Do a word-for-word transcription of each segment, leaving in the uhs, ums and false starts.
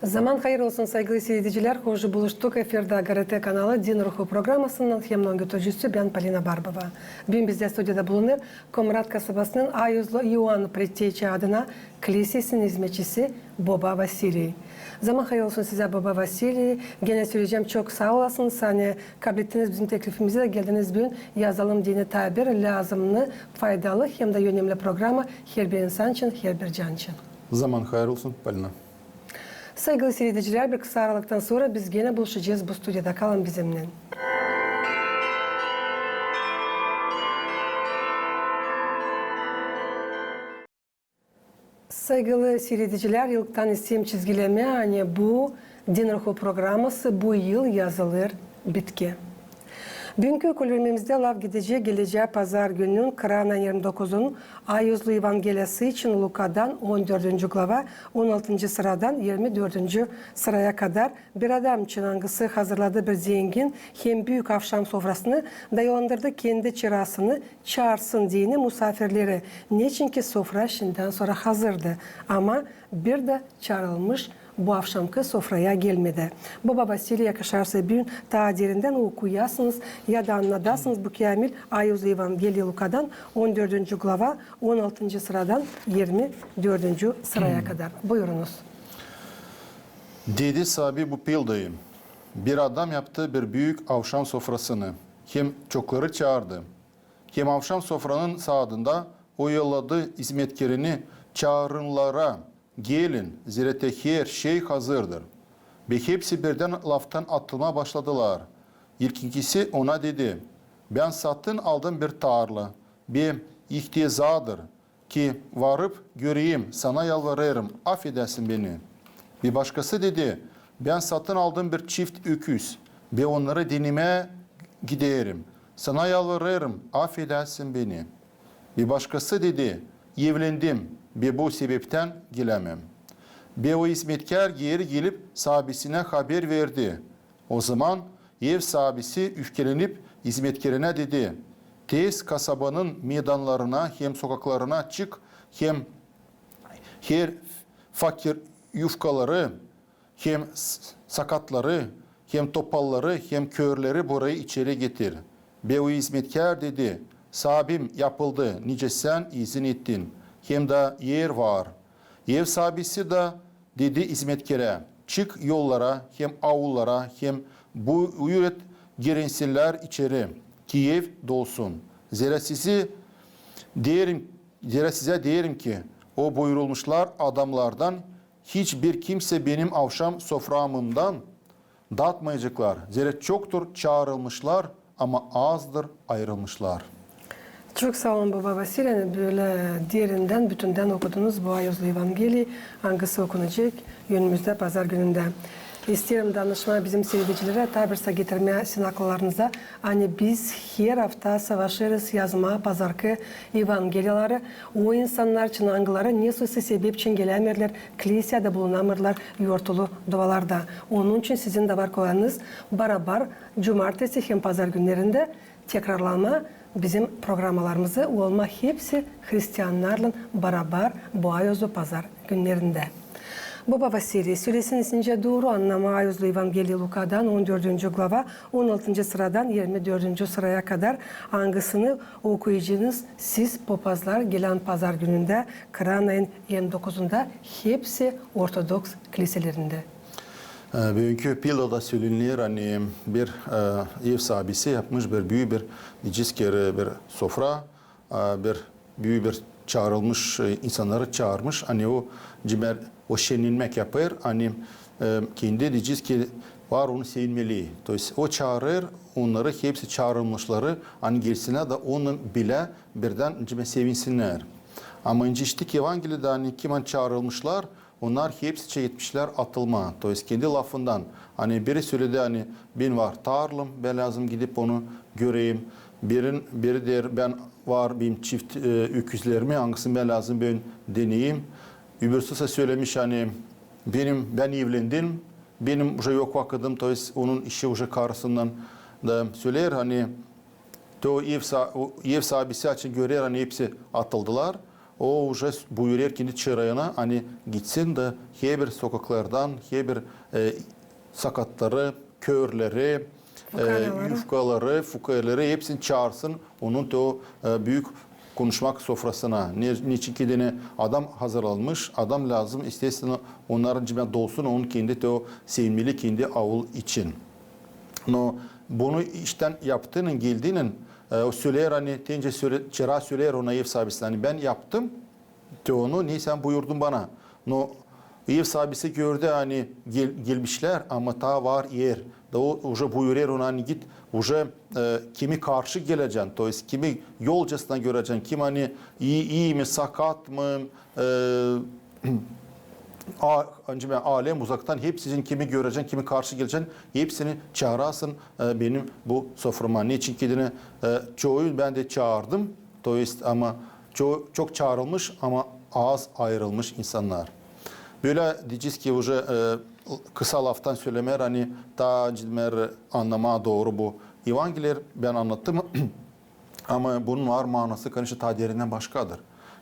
Zaman hayır olsun, saygılı siiredicilär. Hoş buluştuk. Efirdä GRT kanalı Din Ruhu programasınnan hem onun götürücüsü bän, Polina Barbova. Büün bizdä studiyada bulunêr Komrat kasabasının Ayuzlu İoan Pretteçi adına klisesinin izmetçisi boba Vasiliy. Zaman hayır olsun sizä, boba Vasiliy. Genä söleyecäm, çok saa olasınız, ani kablettiniz bizim teklifimizi da geldiniz büün "Yazalım deyni" taa bir lääzımnı, faydalı hem dä önemli programa herbir insan için, herbir can için. Zaman hayır olsun, Polina. Saygılı siiredicilär, bir kısa aralıktan sora biz genä buluşacez bu studiyada. Kalın bizimnän. Saygılı siiredicilär, ilktän isteerim çizgilemää, ani bu Din Ruhu programası bu yıl yazılêr bitkii. Büünkü öykülerimizdä laf gidecek gelecää pazar günün, Kıranayn irmi dokuzun, Ayuzlu Evangeliyası için Lukadan on dördüncü glava, on altıncı sıradan irmi dördüncü sıraya kadar. Bir adam için, angısı hazırladı bir zengin hem büük avşam sofrasını, dayalandırdı kendi çırasını, çaarsın deyni musaafirleri, neçinki sofra şindän sora hazırdı. Ama bir dä çaarılmış bu avşamkı sofraya gelmedi. Boba Vasiliy, yakışarsa, büün taa derindän okuyasınız ya da annadasınız bu käämil Ayuzlu Evangeliyayı Lukadan on dördüncü glava, on altıncı sıradan irmi dördüncü sıraya kadar. Buyurunuz. Dedi saabi bu pildayı: Bir adam yaptı bir büük avşam sofrasını, hem çokları çaardı. Hem avşam sofranın saadında o yolladı izmetkerini: "Çaarınlara, gelin, zerä hersey hazırdır." Ve hepsi birdän laftan atılmaa başladılar. İlkinkisi ona dedi: "Bän satın aldım bir tarla ve ihtiyaazadır, ki varıp göreyim, sana yalvarêrım, afedäsin beni." Bir başkası dedi: "Bän satın aldım bir çift öküz ve onnarı denemää giderim. Sana yalvarêrım, afedäsin beni." Bir başkası dedi: "Evlendim ve bu sebeptän gelämeerim." Ve o izmetkär geeri gelip saabisinä haber verdi. O zaman ev saabisi üfkelenip izmetkerinä dedi: "Tez kasabanın meydannarına hem sokaklarına çık hem her fakir yufkaları, hem s-, sakatları, hem topalları, hem körleri burayı içeri getir." Ve o izmetkär dedi: "Saabim, yapıldı, nicä sän izin ettin, hem dä er var." Ev saabisi dä dedi izmetkerä: "Çık yollara hem aullara hem bu-, buyur et, girsinlär içeri, ki ev dolsun. Zerä sizi deerim, zerä sizä deerim ki, o buyurulmuşlar adamnardan hiç bir kimsä benim avşam soframından datmayaceklar. Zerä çoktur çaarılmışlar, ama azdır ayırılmışlar." Çok saa olun, boba Vasiliy, ani bölä derindän, bütündän okudunuz bu Ayuzlu Evangeliyayı, angısı okunacek önümüzdä pazar günündä. İsteerim danışmaa bizim siiredicilerä, taa bir saa getirmää sizin akıllarınıza, ani biz her afta savaşêrız yazmaa pazarkı evangeliyaları o insannar için, angıları nesoysa sebep için gelämeerlär, kliseyada bulunamêêrlar yortulu dualarda. Onun için sizin dä var kolayınız barabar cumartesi hem pazar günnerindä tekrarlamaa bizim programalarımızı, olmaa hepsi hristiannarlan barabar bu Ayuzlu pazar günnerindä. Boba Vasiliy, söläseniz, nicä dooru annamaa Ayuzlu Evangeliyayı Lukadan on dördüncü glava, on altıncı sıradan irmi dördüncü sıraya kadar, angısını okuyacınız siz, popazlar, gelän pazar günündä, Kıranayın irmi dokuzunda, hepsi ortodoks kliselerindä. E, büünkü pildada söleniler, ani bir, e, ev saabisi yapmış bir büük bir, deyecez ki, bir sofra, e, bir büük bir çaarılmış, e, insannarı çaarmış, ani o cimer, o şenlenmäk yapêr, ani, e, kendi, deyecez ki, var onu sevinmelii. То есть o çaarêr onnarı, hepsi çaarılmışları, ani gelsinnär dä onunnan bilä birdän cimer sevinsinnär. Ama nicä işittik Evangeliyada, ani kim ani çaarılmışlar, onnar hepsi çeketmişlär atılmaa. То есть kendi lafından. Ani biri söledi, ani bän var tarlam, bän lääzım gidip onu göreyim. Birin, biri deer, bän var benim çift, e, öküzlerimi, angısını bän lääzım bän deneyim. Öbürsü sä sölemiş, ani benim, bän evlendim, benim uje yok vakıdım, то есть onun işi uje karısınnan da söleer, ani te o ev sa-, o ev saabisi açan görer, ani hepsi atıldılar. O uje buyurêr kendi çırayına, ani gitsin da herbir sokaklardan, herbir, e, sakatları, körleri, e, yufkaları, fukaarları hepsini çaartsın onun te o, e, büük konuşmak sofrasına. Ne, neçin ki deyni adam hazırlanmış, adam lääzım, естественно, onnarın cibindä dolsun onun kendi te o sevimili kendi aul için. No bunu iştän yaptıynan, geldiynän, e, o söleer, ani te öncä söle-, çıra söleer ona, ev saabisinä, ani bän yaptım te onu, ne sän buyurdun bana. No ev saabisi gördü, ani gel-, gelmişlär, ama taa var er. Da o uje buyurêr ona, ani git, uje, e, kimi karşı gelecän, то есть kimi yolcasına görecän, kim ani ii, ii mi, sakat mı, e, a-, ani alem uzaktan hepsini, kimi görecän, kimi karşı gelecän, hepsini çaarasın, e, benim bu soframa. Neçin ki deyni, e, çoyu bän dä çaardım, то есть ama ço-, çok çaarılmış, ama az ayırılmış insannar. Bölä deyecez ki, uje, e, kısa laftan sölemär, ani taa cidmär annamaa dooru bu Evangeliyi bän annattım. Ama bunun var maanası, конечно, taa derindän başkadır.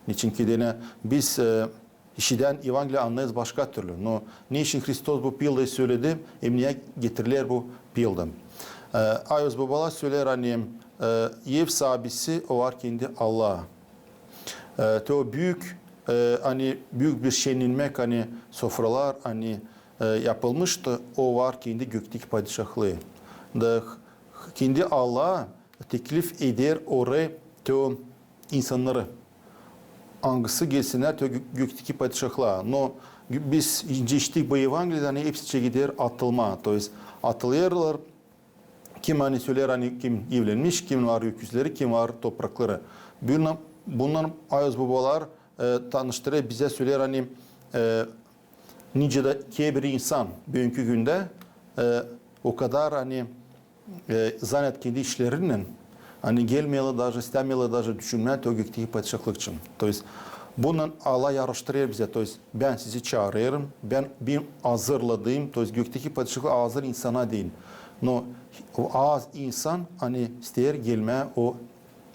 Neçin ki deyni biz, e, işidän Evangeliyi annêêrız başka türlü. No neçin Hristos bu pildayı söledi, hem neyä getiriler bu pilda? E, ayoz bobalar söleer, ani, e, ev saabisi o var kendi Allaha. E, te o büük, e, ani büük bir şenlenmäk, ani sofralar, ani, e, yapılmış, da o var kendi gökteki padişahlıı. Da h-, kendi Allaha teklif eder orayı te o insannarı, angısı gelsinnär te o gö-, gökteki padişahlıa. No gö-, biz nicä işittik bu Evangeliyada, ani hepsi çekider atılmaa. То есть atılêrlar, kim ani söleer, ani kim evlenmiş, kim var öküzleri, kim var toprakları. Bunnan, bunnan ayoz bobalar, e, tanıştırêr, bizä söleer, ani, e, nicä dä herbir insan büünkü gündä, e, o kadar, ani, e, zanät kendi işlerinnän, ani gelmeerlär даже, istämeerlär даже düşünmää te o gökteki padişahlık için. То есть bunnan Allah yarıştırêr bizä, то есть bän sizi çaarêrım, bän, bän hazırladım, то есть gökteki padişahlık hazır insana deyni. No o az insan, ani isteer gelmää o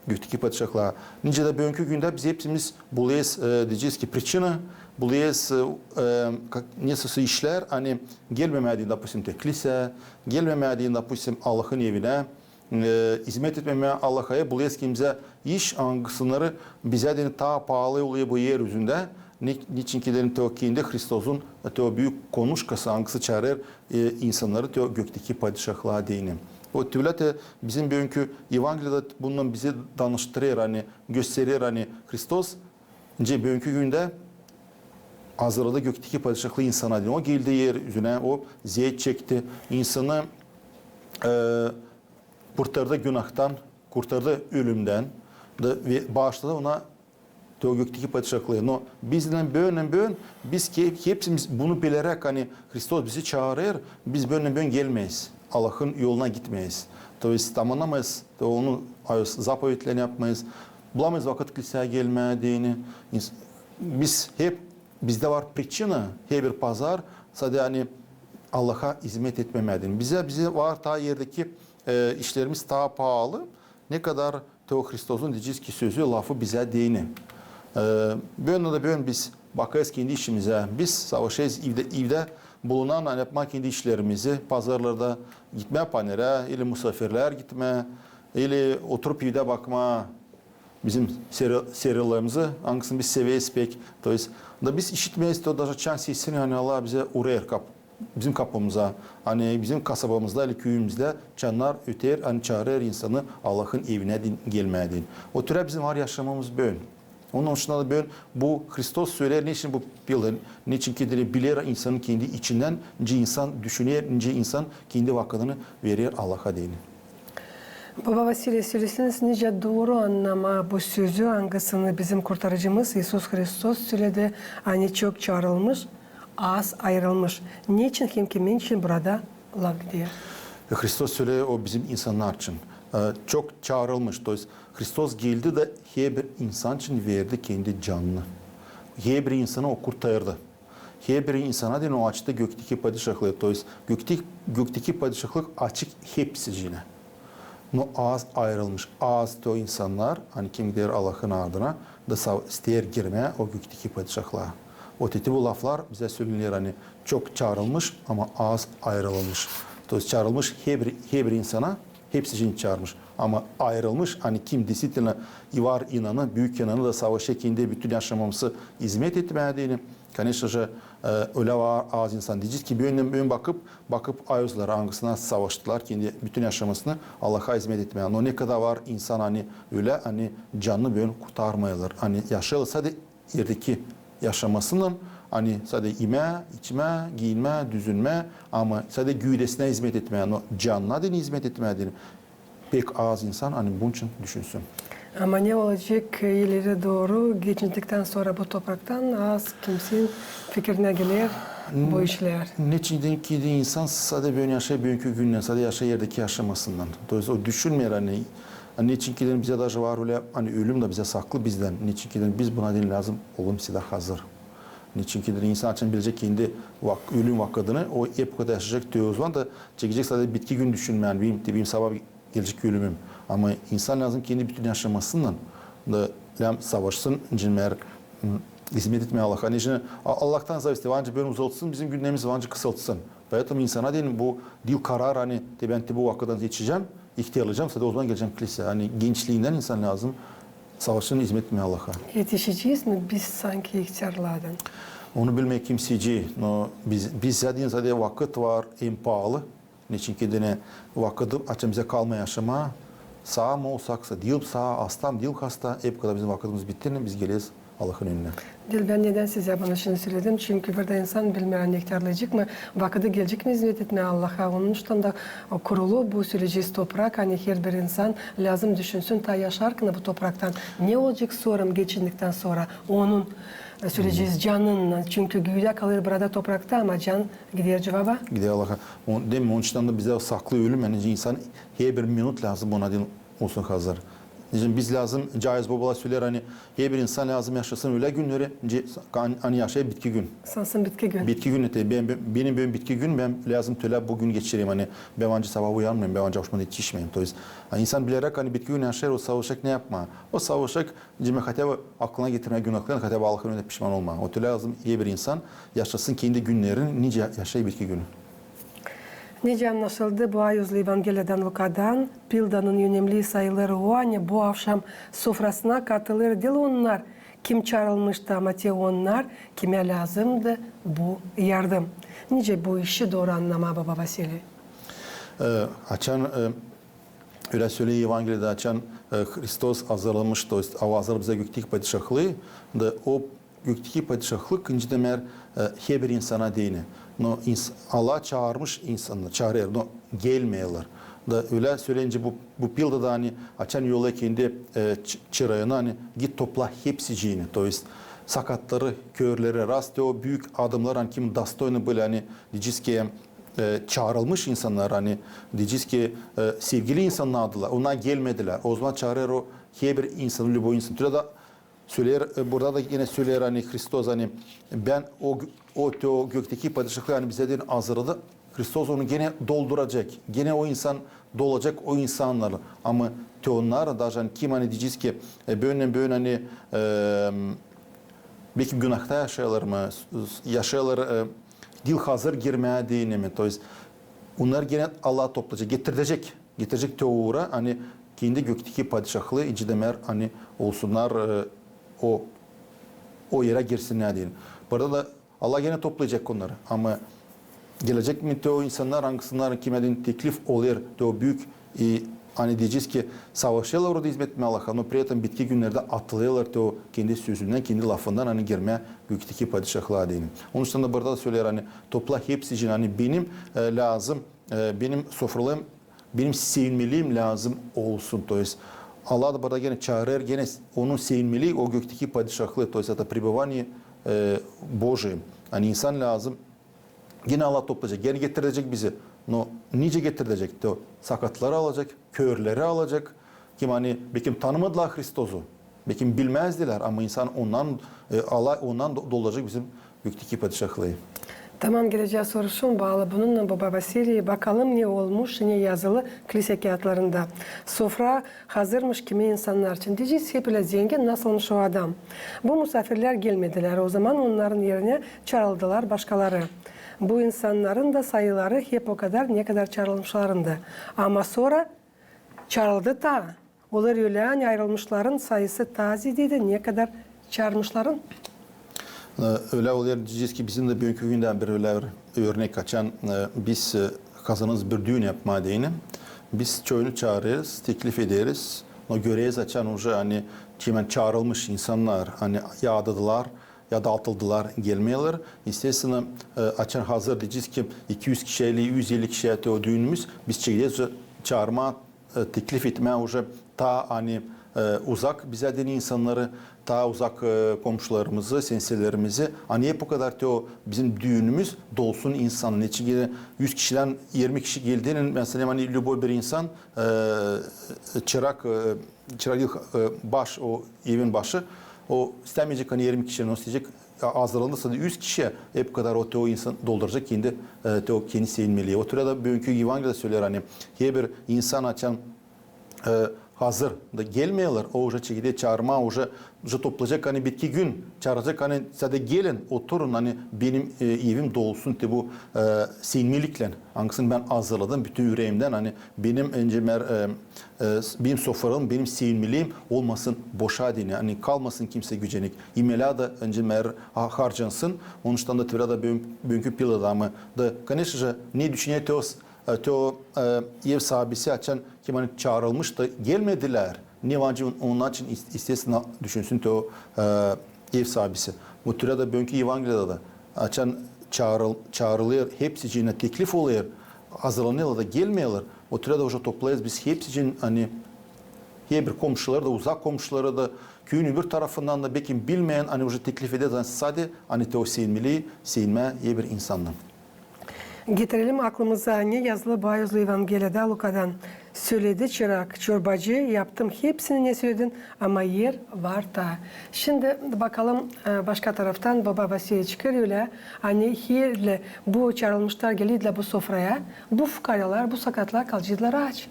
gökteki padişahlıa. Nicä dä büünkü gündä biz hepsimiz bulêrız, e, deyecez ki, причина, bulêrız, e, e, как, nesä işlär, ani gelmemää deyni, допустим, te klisäyä, gelmemää deyni, допустим, Allahın evinä, e, izmet etmemää Allaha, e, bulêrız kimsä iş, angısınnarı bizä deyni taa paalı olêr bu er üzündä, ne, neçin ki deyni te o kendi Hristosun, te o büük konuşkası, angısı çaarêr, e, insannarı te o gökteki padişahlıa deyni. O tüülä te bizim büünkü Evangeliyada bunnan bizi danıştırêr, ani gösterer, ani Hristos nicä büünkü gündä hazırladı gökteki padişahlıı insana deyni. O geldi er üzünä, o zeet çekti, insanı, e, kurtardı günahtan, kurtardı ölümdän da, ve baaşladı ona te o gökteki padişahlıı. No bizdän böön-böön, biz ke-, hepsimiz bunu bileräk, ani Hristos bizi çaarêr, biz böön-böön gelmeeriz. Allahın yoluna gitmeeriz. То есть tamannamayız, te onu, ayoz, zapovetlerini yapmayız. Bulamayız vakıt klisäyä gelmää deyni. İns-, biz hep, bizdä var причина, herbir pazar, sade, ani Allaha izmet etmemää deyni. Bizä, bizä var taa erdeki, e, işlerimiz taa paalı. Ne kadar te o Hristosun, deyecez ki, sözü, lafı bizä deyni. E, böön dä böön biz bakêrız kendi işimizä. Biz savaşêrız evdä, evdä bulunan, ani yapmaa kendi işlerimizi, pazarlarda gitmää panerä, ili musaafirlär gitmää, ili oturup evdä bakmaa bizim seri-, seriallarımızı, angısını biz severiz pek. То есть, da biz işitmeeriz te o даже çan sesini, ani Allah bizä urêr kap-, bizim kapımıza, ani bizim kasabamızda, ili küüyümüzdä çannar öter, ani çaarêr insanı Allahın evinä deyni, gelmää deyni. O türä bizim var yaşamamız böön. Onun için da böön bu Hristos söleer, neçin bu pilda, neçin ki deyni biler insanın kendi içindän, nicä insan düşüner, nicä insan kendi vakıdını verer Allaha deyni. Baba Vasiliy, söleseniz, nicä dooru annamaa bu sözü, angısını bizim Kurtarıcımız İisus Hristos söledi, ani çok çaarılmış, az ayırılmış. Neçin hem kimin için burada laf gider? Hristos söleer, o bizim insannar için. E, çok çaarılmış, то есть Hristos geldi da herbir insan için verdi kendi canını. Herbir insanı o kurtardı. Herbir insana deyni o açtı gökteki padişahlıı. То есть gökteki, gökteki padişahlık açık hepsicinä. No az ayırılmış, az te o insannar, ani kim gider Allahın ardına, da sa-, isteer girmää o gökteki padişahlıa. O teti bu laflar bizä sölener, ani çok çaarılmış, ama az ayırılmış. То есть çaarılmış herbir, herbir insana, hepsi için çaarmış. Ama ayırılmış, ani kim действительно var inanı, büük inanı da savaşêr kendi bütün yaşamasını izmet etmää deyni, конечно же, e, ölä var az insan. Deyecez ki, bän, bän bakıp, bakıp ayuzlar, angısına savaştılar, kendi bütün yaşamasını Allaha izmet etmää. No ne kadar var insan, ani ölä, ani canını bän kurtarmêêrlar. Ani yaşêêrlar sade erdeki yaşamasınnan, ani sade imää, içmää, giinmää, düzünmää, ama sade güüdesinä izmet etmää, no canına deyni izmet etmää deyni pek az insan, ani bunun için düşünsün. Ama ne olacek ileri dooru, geçindiktan sora bu topraktan, az kimsenin fikirinä geler bu işlär. Neçin deyni ki insan sade bän yaşêêr büünkü günnän, sade yaşêêr erdeki yaşamasınnan. То есть o düşünmeer, ani, ani neçin ki deyni bizä даже var ölä, ani ölüm dä bizä saklı bizdän. Neçin ki deyni biz buna deyni lääzım olalım sade hazır. Neçin ki deyni insan açan bilecek kendi vak-, ölüm vakıdını, o hep bu kadar yaşayacek, te o zaman da çekecek sade bitki gün düşünmää, ani benim, te benim sabaa gelecek ölümüm. Ama insan lääzım kendi bütün yaşamasınnan da lääzım savaşsın, cinmär, m, izmet etmää Allaha. Ani şimdi A-, Allahtan зависит, var nicä bän uzaltsın, bizim günnerimiz var nicä kısaltsın. Поэтому insana deyni bu diil karar, ani te bän te bu vakıttan geçecäm, ihtärlayacam, sade o zaman gelecäm kiliseyä. Ani gençliindän insan lääzım savaşsın, izmet etmää Allaha. Etişecez mi biz sanki ihtärlardan? Onu bilmeer kimsecii, no biz, biz zaten sade vakıt var en paalı. Neçin ki deyni vakıdı, açan bizä kalmêêr yaşamaa, saa mı olsak, sa-, diil saa, hasta mı, diil hasta, hep kadar bizim vakıdımız biter, biz geleriz Allahın önünä. Diil, bän nedän sizä bunu şimdi söledim? Çünkü burada insan bilmeer, ani ihtärlayacek mı, vakıdı gelecek mi izmet etmää Allaha. Onuştan da, o, kurulu bu sölecez toprak, ani herbir insan lääzım düşünsün, taa yaşarkan bu topraktan. Ne olacek sora, geçindiktan sora? Onun, e, sölecez canınnan. Çünkü güüdä kalêr burada toprakta, ama can gider cuvaba. Gider Allaha. O, deyni, onuştan da bizä saklı ölüm, ani insan herbir minut lääzım ona deyni olsun hazır. Deyni biz lääzım, caiz bobalar söleer, ani herbir insan lääzım yaşasın ölä günneri, ani, ani yaşêêr bitki gün. Sansın bitki gün. Bitki gün, te bän, bän, benim büünkü bitki gün, bän lääzım tölä bu gün geçireyim, ani bän var nicä sabaa uyanmayım, bän var nicä avuşmadan etişmeyim. То есть, ani insan bileräk, ani bitki gün yaşêêr, o savaşacek ne yapmaa? O savaşacek, deyni, хотя бы aklına getirmää günahlarını, хотя бы Allahın önünä pişman olmaa. O tölä lääzım herbir insan yaşasın kendi günnerini, nicä yaşêêr bitki günü. Nicä annaşıldı bu ayuzlu Evangeliyadan Lukadan, Pildanın önemlii sayılêr o, ani bu avşam sofrasına katılêr diil onnar, kim çaarılmıştı, ama te onnar, kimä lääzımdı bu yardım. Nicä bu işi dooru annamaa, baba Vasiliy? E, açan, e, ölä söleer Evangeliyada, açan, e, Hristos hazırlamış, то есть, o hazırlêêr bizä gökteki padişahlıı, da o gökteki padişahlık, incidemeer, e, herbir insana deyni. No ins-, Allah çaarmış insannarı, çaarêr, no gelmeerlär. Da ölä söleer, nicä bu, bu Pilda da, ani açan yollêêr kendi, e, çı-, çırayını, ani git topla hepsicini, то есть sakatları, körleri, раз te o büük adamnar, ani kim достоинный были, ani deyecez ki, e, çaarılmış insannar, ani deyecez ki, e, sevgili insannardılar, onnar gelmedilär. O zaman çaarêr o herbir insanı, любой insan. Tölä da söleer, e, burada da genä söleer, ani Hristos, ani bän o, o, te o gökteki padişahlıı, ani bizä deyni hazırladı. Hristos onu genä dolduracek. Genä o insan dolacek o insannarlan. Ama te onnar, даже, ani kim, ani deyecez ki, e, büündän büünä, ani, e, bekim günahta yaşêêrlar mı, s-, s-, yaşêêrlar, e, diil hazır girmää deyni mi? То есть onnar genä Allah toplayacek, getirecek, getirecek te o uura, ani kendi gökteki padişahlıı, incidemeer, ani olsunnar, e, o, o erä girsinnär deyni. Burada da Allah genä toplayacek onnarı. Ama gelecek mi te o insannar, angısınnar, kimä deyni teklif olêr te o büük, e, ani deyecez ki, savaşêrlar orada izmet etmää Allaha, но при этом bitki günnerdä atılêrlar te o kendi sözündän, kendi lafından, ani girmää gökteki padişahlıa deyni. Onuştan da burada da söleer, ani topla hepsicini, ani benim, e, lääzım, e, benim sofralarım, benim sevinmeliyim lääzım olsun. То есть Allah da burada genä çaarêr, genä onun sevinmelii o gökteki padişahlıı, то есть это пребывание, e, Божие. Ani insan lääzım genä Allah toplayacek, genä getirecek bizi. No nicä getirecek? Te o sakatları alacek, körleri alacek. Kim, ani bekim tanımadılar Hristosu, bekim bilmäzdilär, ama insan ondan, e, Allah ondan do-, dolduracek bizim gökteki padişahlıı. Taman gelecää soruşum baalı bununnan, baba Vasiliy, bakalım ne olmuş, ne yazılı klisä kiyatlarında. Sofra hazırmış kimi insannar için. Deyecez, hep ölä zengin, nasılmış o adam. Bu musaafirlär gelmedilär. Ozaman onnarın erinä çaarıldılar başkaları. Bu insannarın da sayıları hep okadar, nekadar çaarılmışların da. Ama sora çaarıldı taa. Olar ölä, ani ayırılmışların sayısı taa zeedä idi, nekadar çaarılmışların. E, ölä olêr, deyecez ki, bizim dä büünkü gündän bir ölä bir örnek, açan, e, biz, e, hazırlanêrız bir düün yapmaa deyni. Biz çoyunu çaarêrız, teklif ederiz. No göreriz, açan uje, ani, hemen çaarılmış insannar, ani, yadıldılar ya da atıldılar, gelmeerlär. Esteestinä, e, açan hazır, deyecez ki, iki üz kişiyä, ili üz elli kişiyä te o düünümüz, biz çekecez çaarmaa, e, teklif etmää uje taa, ani, e, uzak bizä deyni insannarı, taa uzak, e, komşularımızı, senselerimizi. Ani hep okadar te o bizim düünümüz dolsun insan. Neçin ki üz kişidän irmi kişi geldiynän, meselä, ani, любой bir insan, e, çırak, e, çırak, e, baş, o evin başı, o istämeyecek, ani irmi kişi, o istäyecek, a, hazırlanırsa da üz kişiyä, hep okadar o te o insan dolduracek kendi, e, te o kendi sevinmelii. O türä dä büünkü Evangeliyada söleer, ani, herbir insan açan, e, hazır da gelmeerlär, o uje çekecek çaarmaa, uje, uje toplayacek, ani, bitki gün çaaracek, ani, sade gelin, oturun, ani, benim, e, evim dolsun te bu, e, sevinmeliklän, angısını bän hazırladım bütün üreemdän, ani, benim, öncä, e, e, benim sofram, benim sevinmeliim olmasın boşa deyni, ani kalmasın kimsä gücenik. İmelä da, öncä, e, ha-, harcansın. Onuştan da te ölä da büün-, büünkü Pilda adamı da, конечно же, ne düşüner te o s-, e, te o, e, ev saabisi, açan kim, ani, çaarılmış da gelmedilär. Ne var ki, onun için is-, isteersin düşünsün te o, e, ev saabisi. Bu türä dä büünkü Evangeliyada da, açan çaarıl-, çaarılêr, hepsicinä teklif olêr, hazırlanêrlar da gelmeerlär. O türä dä uje toplayız biz hepsicin, ani, herbir komşuları da, uzak komşuları da, küüyün öbür tarafından da, bekim bilmeyän, ani, uje teklif ederiz, ani, sade, ani, te o sevinmelii, sevinmää herbir insannan. Getirelim aklımıza, ne yazılı Boozlu Evangeliyada Lukadan. Söledi çırak, çorbacı, yaptım hepsini, ne söledin, ama er var taa. Şindi bakalım, e, başka taraftan baba Vasiliy çıkêr ölä, ani herli bu çaarılmışlar geledilär bu sofraya, bu fukarälar, bu sakatlar kalacedilär aaç.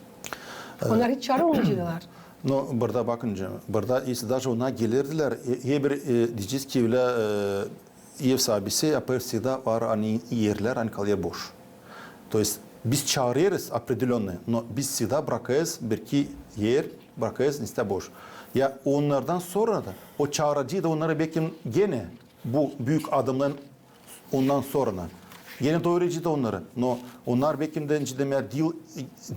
Onnar hiç çaarılmaycedilär. No, burada bakınca, burada ise даже onnar gelerdilär, e, herbir, e, deyecez ki, ölä, e, ev saabisi yapêr всегда var, ani, erlär, ani kalêr boş. То есть biz çaarêrız определённый, no biz всегда brakêrız bir iki er, brakêrız nesä boş. Ya onnardan sora da, o çaarıcı da onnarı bekim genä bu büük adamnarın ondan sora genä doyuracı da onnarı. No onnar bekim dä öncä dä diil,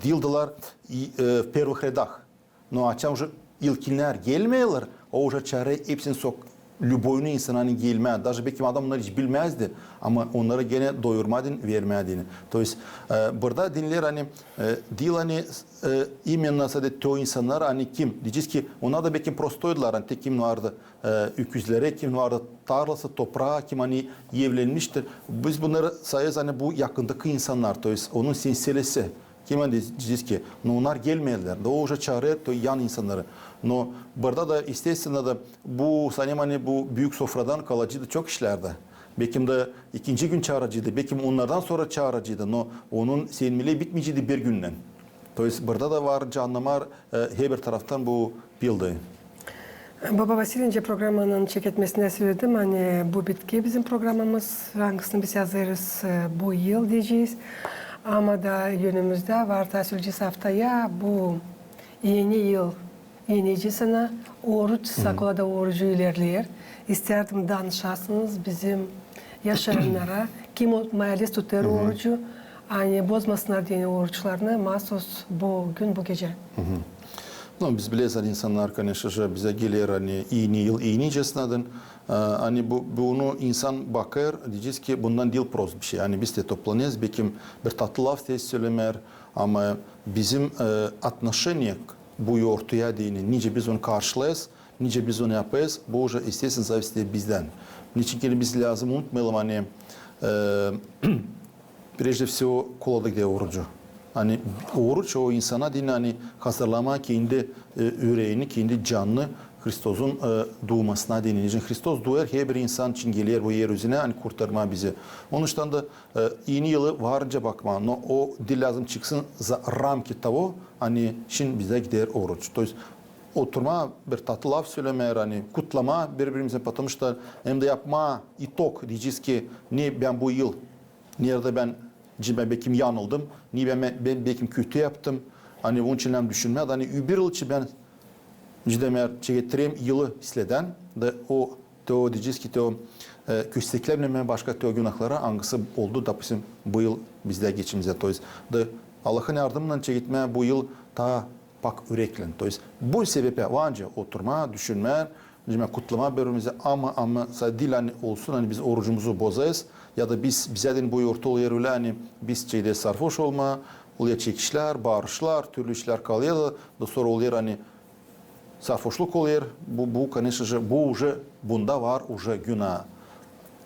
diildiler, e, в первых рядах. No açan uje ilkinnär gelmeerlär, o uje çaarêr hepsini sok-, любой insan, ani gelmää. Даже bekim adam onnarı hiç bilmäzdi, ama onnarı genä doyurmaa deyni, vermää deyni. То есть, e, burada deyni, ani, e, diil, ani, e, именно sade te o insannar, ani kim, deyecez ki, onnar da bekim prostoydular, ani te kim vardı, e, üküzleri, kim vardı tarlası, topraa, kim, ani, evlenmiştir. Biz bunnarı sayêrız, ani, bu yakındakı insannar, то есть onun senselisi. Kim, ani, deyecez ki, no onnar gelmeerlär. Da o uje çaarêr te o yan insannarı. No burada da, естественно, da bu, sansın, ani, bu büük sofradan kalaceydı çok kişilär dä. Bekim dä ikinci gün çaaraceydı, bekim onnardan sora çaaraceydı, no onun sevinmelii bitmeyceydi bir günnän. То есть burada da var annamaa, e, herbir taraftan bu Pildayı. Baba Vasiliy, öncä programanın çeketmesindä söledim, ani bu bitki bizim programamız, angısını biz hazırız, e, bu yıl deyecez. Ama da önümüzdä var, taa söleyecez aftaya, bu eni yıl, enicesinä oruç, sakolada orucu ilerleer. İstärdim danışasınız bizim yaşayannara, kim o maalezdä tutêr orucu, ani bozmasınnar deyni oruçlarını, maasuz bu gün, bu gecä. No, biz bileriz, ani insannar, конечно же, bizä geler, ani eni yıl, enicesinä deyni, e, ani bu, bunu insan bakêr, deyecez ki, bundan diil prost bir şey. Ani biz te toplanêrız, bekim bir tatlı laf te sölemää, ama bizim, e, отношение bu yortuya deyni, nicä biz onu karşılayêrız, nicä biz onu yapêrız, bu uje, естественно, зависит bizdän. Neçin ki biz lääzım unutmayalım, ani, e, прежде всего, kolada gider orucu. Ani oruç o insana deyni, ani hazırlamaa kendi, e, üreeni, kendi canını, Hristozun e, duumasına deyni. Neçin Hristos duêr, herbir insan için geler bu er üzünä, ani kurtarmaa bizi. Onuştan da e, eni yılı var nicä bakmaa, no o diil lääzım çıksın za ramki того, ani şindi bizdä gider oruç. То есть oturmaa, bir tatlı laf sölemää, ani kutlamaa biri-birimizdän, потому что hem dä yapmaa itok, deyecez ki, ne bän bu yıl, neredä bän, nicä bän bekim yanıldım, ne bän, bän bekim kötü yaptım. Ani bunun için hem düşünmää, ani öbür yıl için bän, nicä demeer, çeketerim yılı isledän, da o, то, deyecez ki, то e, kösteklänmemää başka то günahlara, angısı oldu, допустим, bu yıl bizdä geçimimizdä. То есть, da Allahın yardımınnan çeketmää bu yıl taa pak üreklän. То есть, bu sebeplän var nicä oturmaa, düşünmää, nicä kutlamaa biri-birimizi, ama, ama sade diil, ani olsun, ani biz orucumuzu bozêrız, ya da biz, bizädin bu yortu olêr ölä, ani biz çekedeyiz sarfoş olmaa, olêr çekişlär, baarışlar, türlü işlär kalêr da, da sora olêr, ani sarfoşluk olêr, bu, bu, конечно же, bu уже, bunda var уже günaa.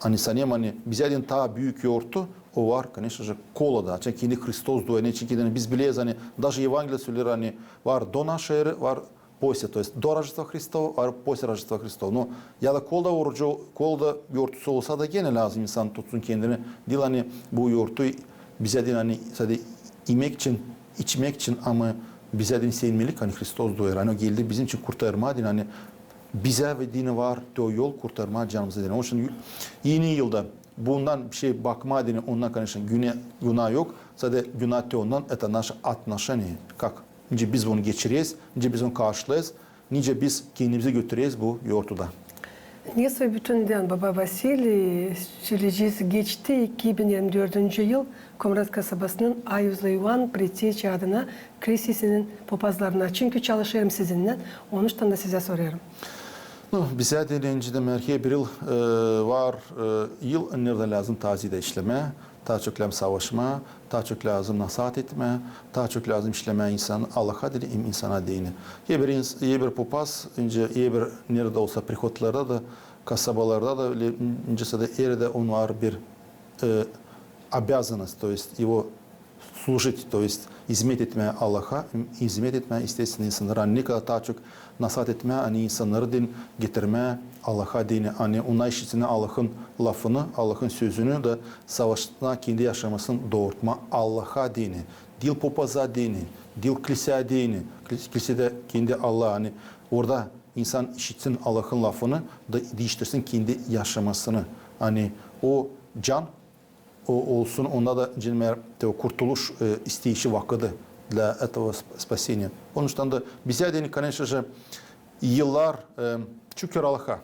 Ani sanêrım, ani bizädin taa büük yortu, o var, конечно же, kolada. Açan kendi Hristos duêr, neçin ki biz bileriz, ani даже Evangeliye söleer, ani var до нашей эры, var после, то есть до Рождества Христова, var после Рождества Христова. No, ya da kolada orucu, kolada yortusu olsa da genä lääzım insan tutsun kendini. Diil, ani bu yortu bizädin, ani sade imäk için, içmäk için, ama bizädin sevinmelik, ani Hristos duêr. Ani o geldi bizim için kurtarmaa deyni, ani bizä deyni var то yol kurtarmaa canımızı deyni. Onuştan eni yılda bundan bişey bakmaa deyni, ondan, конечно, günä, günaa yok. Sade günaa то ondan, это наше отношение. Как? Nicä biz bunu geçireriz, nicä biz bunu karşılayız, nicä biz kendimizi götüreriz bu yortuda. Nesoy bütündän, baba Vasiliy, söleyecez, geçti iki bin irmi dördüncü yıl Komrat kasabasının Ayuzlu İvan preçeç adına krestesinin popazlarına, çünkü çalışêrım sizinnän, onuştan da sizä sorêrım. No, bizä deyni, nicä demeer, herbir yıl e, var e, yıl, neredä lääzım taa ziyadä işlemää, taa çok lääzım savaşmaa, taa çok lääzım nasaat etmää, taa çok lääzım işlemää insan, Allaha deyni hem insana deyni. Herbir ins-, herbir popaz, nicä herbir neredä olsa prihodlarda da, kasabalarda da, ölä, nicä sade erdä on var bir e, обязанность, то есть его служить, то есть izmet etmää Allaha, izmet etmää, естественно, insannara. Ani ne kadar taa çok nasaat etmää, ani insannarı deyni getirmää Allaha deyni, ani onnar işitsin Allahın lafını, Allahın sözünü da savaşsınnar kendi yaşamasını doortmaa Allaha deyni. Diil popaza deyni, diil kliseya deyni, klis-, klisedä kendi Allah, ani orada insan işitsin Allahın lafını da diiştirsin kendi yaşamasını. Ani o can o, olsun, onda da, nicä demeer, то kurtuluş e, isteyişi vakıdı для этого sp-, спасения. Onuştan da bizä deyni, конечно же, yıllar, e, şükür Allaha,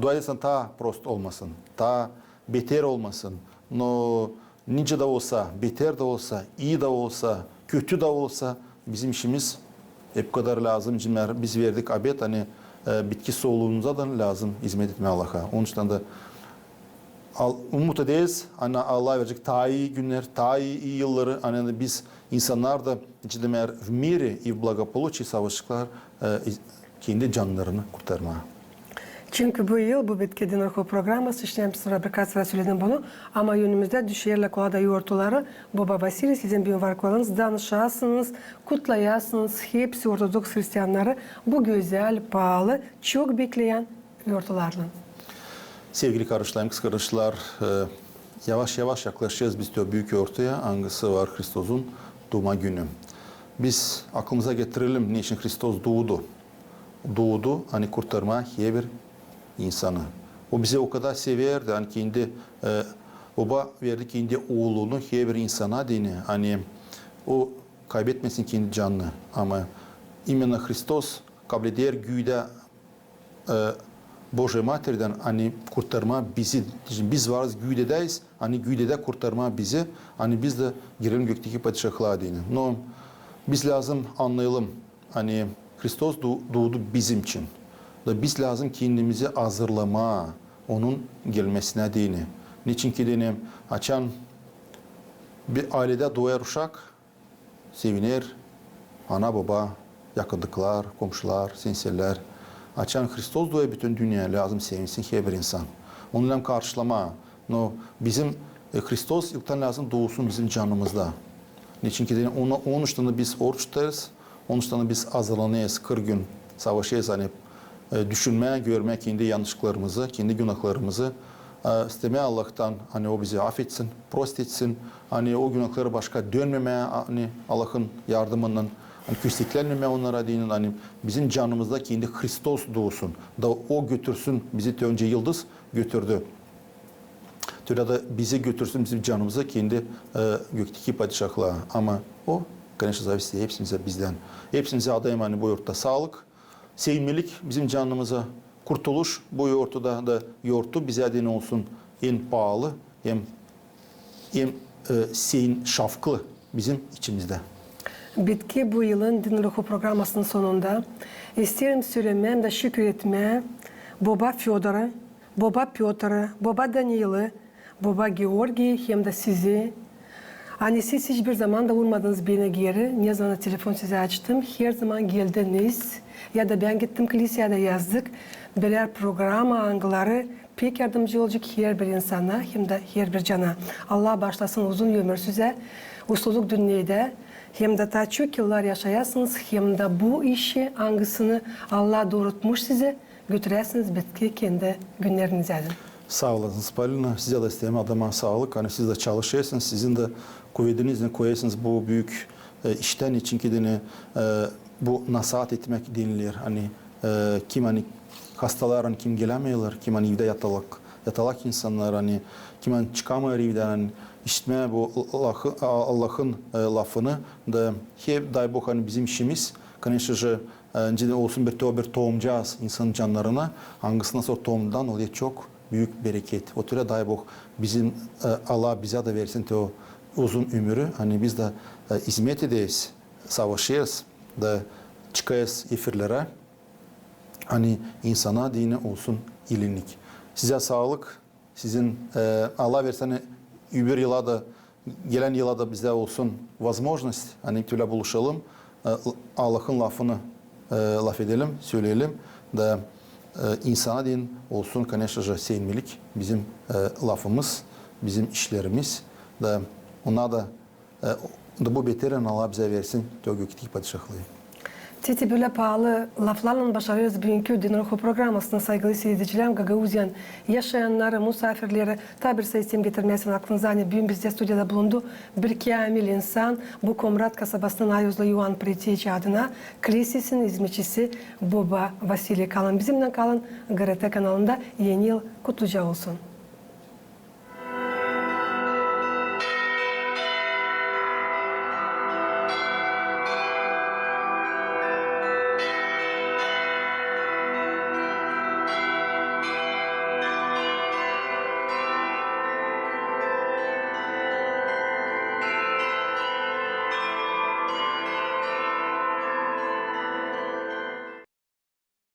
dua edersin, taa prost olmasın, taa beter olmasın. No nicä dä olsa, beter dä olsa, ii dä olsa, kötü dä olsa, bizim işimiz hep kadar lääzım, nicä demeer, biz verdik obet, ani e, bitki soluumuza da lääzım izmet etmää Allaha. Onuştan da al-, umut ederiz, ani Allah verecek taa ii günnär, taa ii, ii yılları, ani biz, insannar da, nicä demeer, в мире и в благополучии savaşaceklar, e, iz-, kendi cannarını kurtarmaa. Çünkü bu yıl bu bitkiden ruhu programası işleyäm, sora birkaç sıra söledim bunu, ama önümüzdä düşerlär kolada yortuları, baba Vasiliy, sizin büün var kolanız, danışasınız, kutlayasınız hepsi ortodoks hristiyannarı bu gözäl, paalı, çok bekleyän yortularlan. Sevgili kardeşlerim, kız kardeşler, e, yavaş-yavaş yaklaşêrız biz o büük yortuya, angısı var Hristozun duuma günü. Biz aklımıza getirelim, neçin Hristos duudu. Duudu, ani kurtarmaa herbir insanı. O bizi o kadar severdi, ani kendi, e, Boba verdi kendi Oolunu herbir insana deyni, ani o kaybetmesin kendi canını. Ama именно Hristos kableder güüdä e, Божьей Материдän, ani kurtarmaa bizi. Biz varız güüdedäyiz, ani güüdedä kurtarmaa bizi, ani biz dä girelim gökteki padişahlıa deyni. No biz lääzım annayalım, ani Hristos du-, duudu bizim için. Da biz lääzım kendimizi hazırlamaa Onun gelmesinä deyni. Neçinki deyni, açan bir ayledä duuyêr uşak, seviner ana-boba, yakındıklar, komşular, senselär. Açan Hristos duuyêr bütün dünnä, lääzım sevinsin herbir insan. Onu lääzım karşılamaa. No bizim, e, Hristos ilktän lääzım duusun bizim canımızda. Neçinki deyni, onu, onuştan da biz oruç tutêrız, onuştan da biz hazırlanêrız, kırk gün savaşêrız, ani e, düşünmää, görmää kendi yannışlıklarımızı, kendi günahlarımızı, e, istemää Allahtan, ani O bizi afetsin, prost etsin, ani o günahları başka dönmemää, ani Allahın yardımınnan, ani kösteklenmemää onnara deyni, ani bizim canımızda kendi Hristos duusun, da O götürsün bizi, te öncä yıldız götürdü. Te ölä dä bizi götürsün, bizim canımızı kendi, e, gökteki padişahlıa. Ama o, koneçno, zavisii hepsimizä bizdän. Hepsimizä adayım, ani bu yortta saalık, seenmelik bizim canımıza, kurtuluş bu yortuda da yortu bizä deyni olsun en paalı hem, hem, e, seen şavklı bizim içimizdä. Bitki bu yılın Din Ruhu programasının sonunda. İsteerim sölemää hem dä şükür etmää boba Födorı, boba Pötrü, boba Daniili, boba Georgii hem dä sizi. Ani siz hiç bir zaman da urmadınız beni geeri, ne zaman da telefon sizä açtım, herzaman geldiniz. Ya da bän gittim kliseyä dä yazdık birär programa, angıları pek yardımcı olacek herbir insana hem dä herbir cana. Allah baaşlasın uzun ömür sizä, usluuluk dünneydä, hem dä taa çok yıllar yaşayasınız, hem dä bu işi, angısını Allah doorutmuş sizä, götüräsiniz bitki kendi günnerinizä dä. Saa olasınız, Polina. Sizä dä isteerim adamaa saalık. Ani siz dä çalışêrsınız, sizin dä kuvediniznän koyêrsınız bu büük, e, iştän, çünkü deyni, e, bu nasaat etmäk deniler. Ani, e, kim ani hastalar, ani kim gelämeerlär, kim ani evdä yatalak, yatalak insannar, ani kim ani çıkamêêr evdän, ani işitmää bu lahı-, a-, Allahın, e, lafını da hep, дай Бог, ani bizim işimiz, конечно же, e, nicä dä olsun bir to-, bir tohumcaaz insanın cannarına, angısından sora tohumdan olêr çok büük bereket. O türä, дай Бог, bizim, e, Allah bizä dä versin te o uzun ömürü, ani biz dä, e, izmet ederiz, savaşêrız da çıkêrız efirlerä, ani insana deyni olsun iilik. Sizä saalık, sizin, e, Allah versin, ani öbür yıla da, gelän yıla da bizdä olsun возможность, ani te ölä buluşalım, e, Allahın lafını, e, lafedelim, söleyelim da, e, insana deyni olsun, конечно же, seenmelik bizim, e, lafımız, bizim işlerimiz da ona da, e, da bu beterän Allah bizä versin te o gökteki padişahlıı. Te, te bölä paalı laflarlan başarêrız büünkü Din Ruhu programasını, saygılı siiredicilär, Gagauziyanın yaşayannarı, musaafirleri. Taa bir sayı isteerim getirmää sizin aklınıza, ani büün bizdä studiyada bulundu bir käämil insan, bu Komrat kasabasının ayuzlu İoan Preteçi adına klisesinin izmetçisi boba Vasiliy. Kalın bizimnän, kalın GRT kanalında. Eni yıl kutluca olsun.